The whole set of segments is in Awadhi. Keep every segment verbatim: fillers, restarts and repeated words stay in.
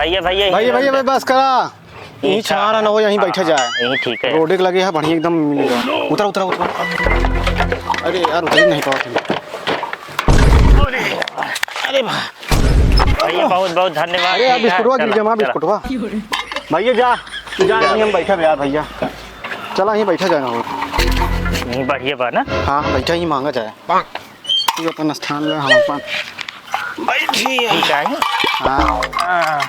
भैया, भैया, भैया, भैया, बस करा। यहीं अच्छा। छाड़ा ना हो, यहीं हाँ, बैठा जाए। यहीं ठीक है। रोडे के लगे है, बढ़िया एकदम मिलेगा। उतरा, उतरा, उतरा। अरे यार, उतर ही नहीं पावत है। अरे भाई। भैया, बहुत, बहुत धन्यवाद। अरे यार, ठीक है, बिस्कुटवा चला, गिर गया, माँ, चला। बिस्कुटवा। भैया, जा, जा, यहीं हम बैठा यार, भैया। चला, यहीं बैठा जाए ना हो। यहीं बढ़िया बा ना? हाँ, बैठा ही मांगा जाए। तू अपन स्थान ले, हम अपन बैठी। ठीक है। हाँ। हाँ।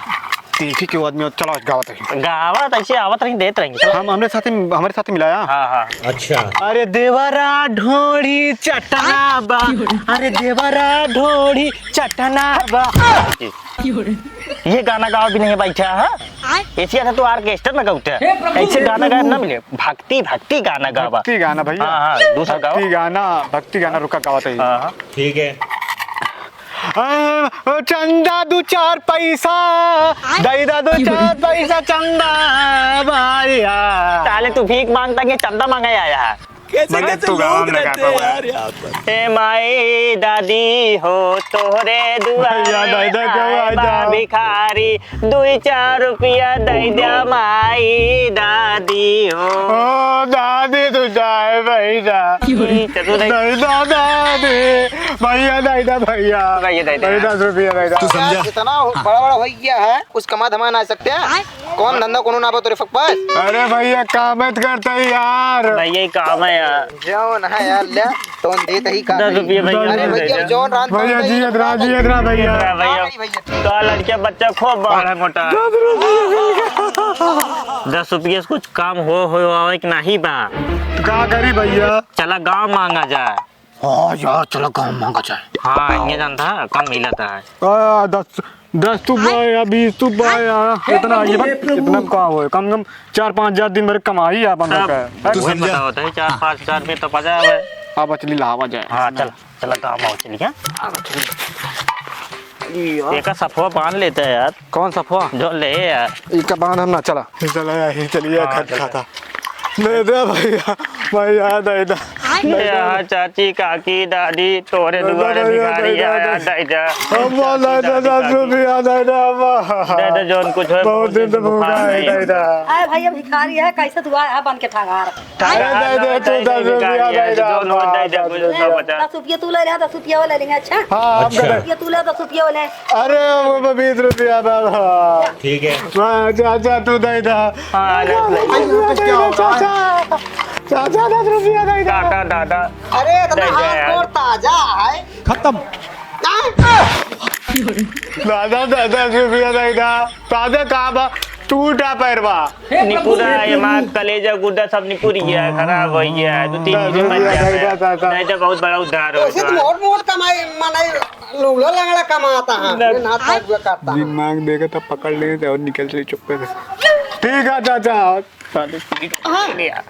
देखी क्यों आदमी, चलो गावत रही। गावत ऐसे आवत रही, देत रही। चलो। हम, हमरे साथे, हमरे साथे मिलाया। हाँ, हाँ। अच्छा। अरे देवरा ढोड़ी चटना बा, अरे देवरा ढोड़ी चटना बा। ये गाना गावा भी नहीं है बैठा, हाँ? ऐसे आता तो orchestra में गाउते हैं। ऐसे गाना गायब ना मिले। भक्ति, भक्ति गाना गावा। भक्ति गाना भैया। हाँ, हाँ, दूसरा गावा। भक्ति गाना, भक्ति गाना रुका गावा तो ही। हाँ, हाँ। ठीक है। अ, चंदा दू चार पैसा, दैदा दू चार पैसा चंदा भैया। साले तू भीख मांगता कि चंदा मांगे आया है? कैसे, मगर कैसे तू गाँव लोग में रहते हैं यार यहाँ पर। ए माई दादी हो तोहरे दुआरे भैया, दादा, क्यों आए आए बा जाओ? भिखारी, दुई चार रुपया दे दे माई दादी हो। ओ दादी, तू जाए भैया। ई, चलू नहीं। दादा, दादी, भैया, दादा, भैया। भैया, दादा। भैया, दस रुपया, दादा। तू समझा? यार, इतना बड़ा बड़ा हो गया है, कुछ कमा धमा ना सकते हैं? कौन धंधा कोनो ना बा तोरे फक पास? अरे भैया, काम मत करता ही यार। भैया, ये काम है यार। जाओ ना यार, ले, तो देत ही काम दस है। रुपये भैया, अरे दस भैया, रुपये। जौन रांध भैया, पानी जियत रहा, जियत रहा भैया। भैया, हाँ, भैया। तो लड़के बच्चा खूब बाढ़ है मोटा। दस रुपये। दस रुपये से कुछ काम हो, हो आवे कि नहीं बा? तो का करी भैया? चला गाँव मांगा जाए। हाँ यार, चला गाँव मांगा जाए। हाँ, ये जानता है, कम मिलता है। आ, दस, दस तू पाया, बीस तू पाया, इतना, ये बक-, इतना में का होए? कम से कम चार पाँच हजार दिन भर कमाई है अपन लोग का। तू वही समझा? बताओ, तो चार पाँच हजार में तो पता है। अब मछली लावा जाए। हाँ, चल, चल, काम आओ, चलिए। एका सफवा बांध लेते हैं यार। कौन सफवा? जो ले यार। इका बांध हम ना, चला। चला यार, चलिए, हाँ, खट चल। खाता। दे दे भैया, भैया, दे दे। दे दे। यहाँ चाची, काकी, दादी, तोरे दे दे दुआरे भैया, भिखारी दे दे, आया, दे दे। दे दे। अम्मा, दे दे, दस रुपया दे दे, अम्मा। दे दे, जौन कुछ है, बहुत दिन से भूखा है, दे दे। अरे भैया, भिखारी है, कैसे दुआ है बन के ठगार। अरे, दे दे, तू दस रुपया दे दे, जौन हो, दे दे, कुछ दस रुपया। पचास। दस रुपया तू ले रहा, दस रुपया वो ले लेंगे, अच्छा? हाँ, हम अच्छा। दे दे। ये तू ले, दस रुपया वो ले। अरे, वो बीस रुपया बाबा। ठीक है। हाँ, अच्छा, अच्छा, तू दे दे। हाँ, ले, ले। चाचा, चाचा, चाचा, दस रुपया दे दे। काका, दादा। अरे, इतना दे दे हाथ यार। गोड़ ताजा है। खत्म। हाँ? दादा, दादा, दस रुपया दे दे। ताजा का बा? टूटा पैरवा। निपुरा, ये माँ, कलेजा, गुड्डा सब निपुर गया है, खराब हो गया है। दो तीन दस दिन रुपया मत जा दे दे, भाई। दादा। नहीं तो बहुत बड़ा उद्धार हो वैसे तो गया। मोट मोट कमाई, माने लूला लंगड़ा कमाता है, ना। अपने नाथ का जुआ करता है। दिमाग देगा तब पकड़ लेंगे और निकल चले चुप्पे से। ठीक है चाचा। साले पीट हाँ। लिया।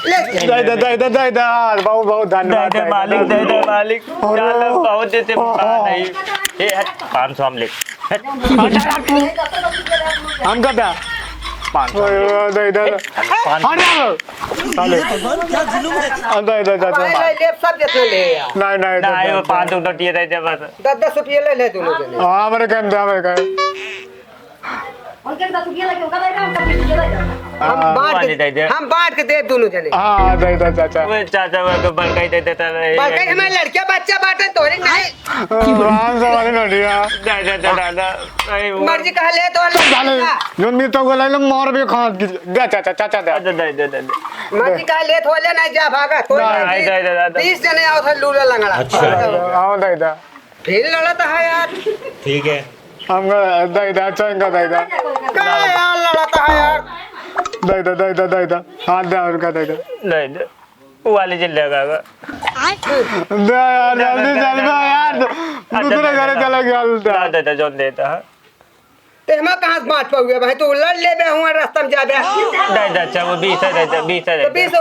ले। दे दे, दे दे, दे दे, बहुत, बहुत धन्यवाद, दे दे, दे दे, मालिक, दे दे। दे दे, मालिक। अरे। चल, बहुत जैसे ओहो। भुगतान है। ए, हट, पाँच सौ हम ले। हट। हम का था? पाँच सौ। अरे, दे दे। पाँच सौ। अरे, साले। भगवान, क्या जुल्म है। हाँ, दे दे, दे दे। भाई, भाई, ले, सब जितने ले यार। नहीं, नहीं, दे नहीं, दे, वो दे। पाँच सौ नोटिया दे दे बस। दस दस रुपये ले ले दोनों जने। हाँ, हमारे कहने दे, हमारे कहने। उनके दस रुपया लगे, उनका दे दे, उनका बीस रुपया दे दे। हम हाँ। बांट के, वाले दे दे। हम बांट के दे दोनों जने। हाँ, दे दे, चाचा। वो चाचा, वो तो बड़काई दे देता रहे। बड़काई हमारे लड़के बच्चा बांटे, तोरे नहीं। हाँ, सवाल नहीं उठिया। दे दे, दे दे, दे दे। अरे, वो मर्जी कहा ले तो ले। साले, जोन भी तो बोला ले, मार भी खात की। दे, चाचा, चाचा, दे। दे, दे, दे, दे, दे। मर्जी कहा ले तो ले, नहीं जा भागा, कोई नहीं, नहीं। दे दे, दे दे। बीस जने आओ थे, लूला लंगड़ा। अच्छा। आओ, दे दे। फिर लड़त है यार। ठीक है। हमका दे दे, अच्छा इनका दे दे। का यार लड़त है यार? दे दे, दे दे, दे दे। हाथ दे उनका दे दे। दे दे। वो वाले जिले का। दे यार, जल्दी चल बे यार। अच्छा, दूसरे दे दे, घरे दे। चला गया उल्टा। दे दे, दे, जोन देता है। ते हमें कहाँ से बांट पाऊंगे भाई? तू लड़ ले बे, हुआ रास्ता में जा बे। दे दे, अच्छा, वो बीस है, दे दे, बीस है, दे तो दे। बीस,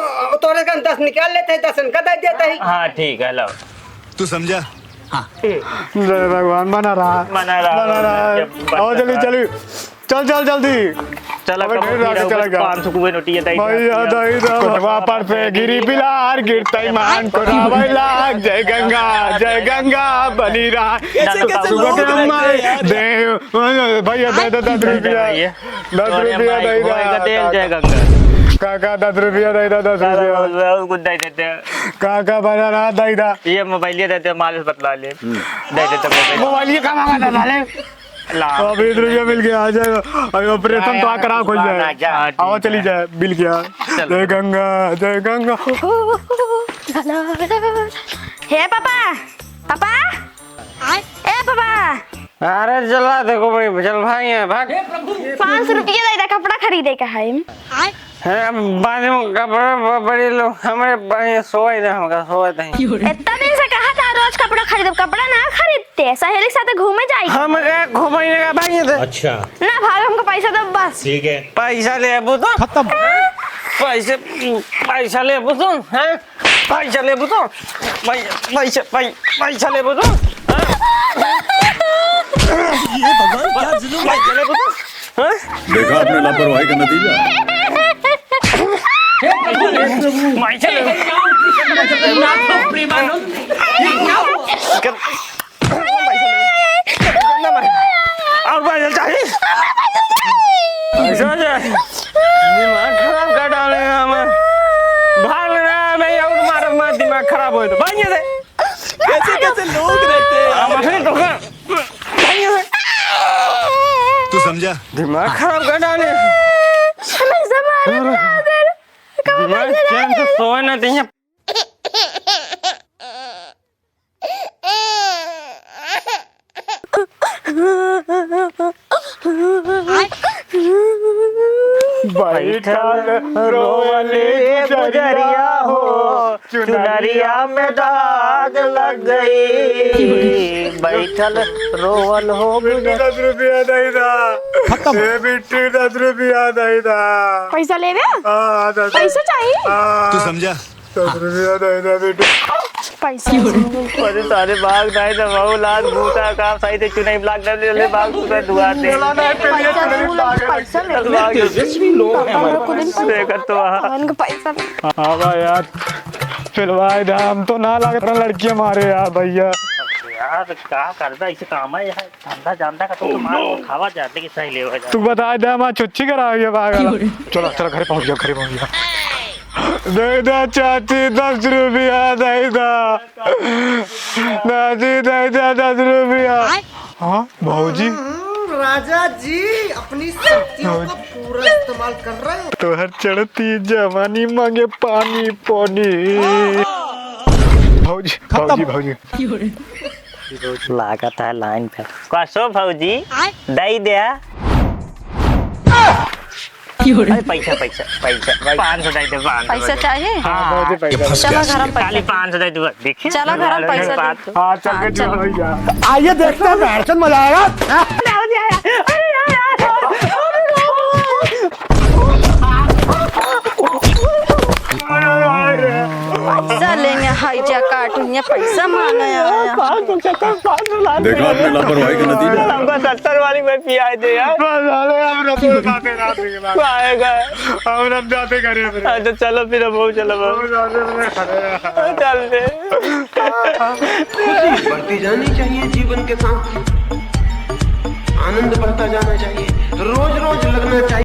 तोरे का दस निकाल लेते हैं, दस इनका दे देता ही। हाँ, ठीक है, लो। तू समझा? हाँ। जय भगवान, बना रहा। बना रहा। बना रहा। जब आओ, जल्दी, बना रहा। चलिए। चल, चल, जल्दी। चला, अबे, कबो ढेर फिर आगे आवे, चला गया। पाँच सौ कुबे नोटिया दई भैया, दे। दई दा। कोटवा पर से गिरी बिलार, गिरतई मान को रावै लाग। जय गंगा, जय गंगा, बलिराम। कैसे, कैसे लोग रहते हैं यार? दे, भैया, दे दे दस रुपया। भैया। दस रुपया दे दे। जय गंगा। काका, दस रुपया दे दे, दस रुपया। कुछ दे देते हैं। काका, बना रहा, दे दे। ये मोबाइल ये देते हैं, मालिश बतला ले। दे देते हैं मोबाइल। मोबाइल ये कहाँ मांगा था साले? ला। तो अभी एक रुपया मिल गया, आ जाएगा। अभी ऑपरेशन तो आ करा, खुल जाए। हाँ, ठीक है। आवा, चली जाए, मिल गया। चल। जय गंगा, जय गंगा। हे पापा, पापा, ए पापा। अरे चला, देखो भाई, चल भाग यहाँ, भाग। पाँच सौ रुपया दे दे, कपड़ा खरीदे का है। हैं, अब बाद में कपड़ा ब-, बड़ी लो, हमरे ब-, ये सोए दे, हमका सोए दे। इतना दिन से कहा था रोज कपड़ा खरीदो, कपड़ा ना खरीदते, सहेली के साथ घूमे जाई। हम का घूमे ने का भाई दे। अच्छा। ना भाग, हमको पैसा दो बस। ठीक है। पैसा लेबू तो? खत्म। पैसे, पैसा लेबू तो, हैं? पैसा लेबू तो? पै-, पैसा, पै-, पैसा लेबू तो? हाँ? ये भगवान, क्या जुलूम है? पैसा लेबू तो? हाँ? देखा आपने लापरवाही का नतीजा। पैसा लेबू। और पैसा चाहिए? पैसा चाहिए? दिमाग खराब कर डाले हैं हमार। भाग ना, मैं और मारब, हमार दिमाग खराब होए तो। भाग यहाँ से। कैसे, कैसे लोग रहते हैं यार? हम अखनी तो का। भाग यहाँ से। तू समझा? दिमाग खराब कर डाले। हमें जमाना बता दे। दिमाग चैन से सोए ना चाहिए। बैठल रोवले गुजरिया हो, चुनरिया में दाग लग गई। बैठल रोवल हो बिट्टू, गुजर- दस रुपया दे दा। खत्म। ए बिट्टू, दस रुपया दे दा। पैसा लेबे? हाँ, दस पैसा चाहिए? हाँ। तू समझा? दस रुपया दे दे बेटा। पैसा। अरे सारे बाग नहीं तो बहुत लाल बूटा का सही से चुनाई ब्लॉक कर ले, ले बाग पूरा दुआ दे। चला नहीं, पहले चुनाई ब्लॉक कर। पैसा ले। चल बाग। तेजस्वी लोग हैं हमारे पास। देखत तो आ। हमन के पैसा। हाँ भाई यार, फिलवाए दे, हम तो ना लागत रहा लड़कियां मारे यार भैया। यार का करबे, ऐसे काम है यार। धंधा जानता का तो मार खावा जाते कि सही लेवा जाते। तू बता दे, हमार छुच्छी करावे ये पागल। चलो, चलो, घरे पहुंच गया, घरे पहुंच गया। दे दे चाची, दस रुपया दे दे। चाची, दे दे दस रुपया। हाँ, भौजी। हम्म, राजा जी अपनी शक्तियों का पूरा इस्तेमाल कर रहे हो। तोहर चढ़ती जवानी मांगे पानी, पानी। भौजी, खत्म। भौजी, भौजी। लागत है लाइन पे। कसो भौजी, आय। दई दे। अरे पैसा, पैसा, पैसा, पैसा। पाँच सौ दई दे, पाँच सौ पैसा दे। चाहिए? हाँ, भौजी, पैसा। चलो घर में पैसा। खाली पाँच सौ दई दे, देखिए। चलो घर में पैसा दे। हाँ, चल के हाँ, चलो। चलो भैया। आइए देखते हैं, भैंचोद मजा आएगा। पैसा लेंगे, हाई जा काटूंगे, पैसा मांगे आया। देखा आपने लापरवाही का नतीजा। हमको सत्तर वाली में पिया दे यार। बस, अरे, हम रब को बातें ना देंगे, बात। आएगा। हम रब जाते घरे अपने। अच्छा, चलो फिर, अब चलो, अब। हम जाते अपने घरे। चल दे। बढ़ती जानी चाहिए जीवन के साथ, आनंद बढ़ता जाना चाहिए, रोज रोज लगना चाहिए।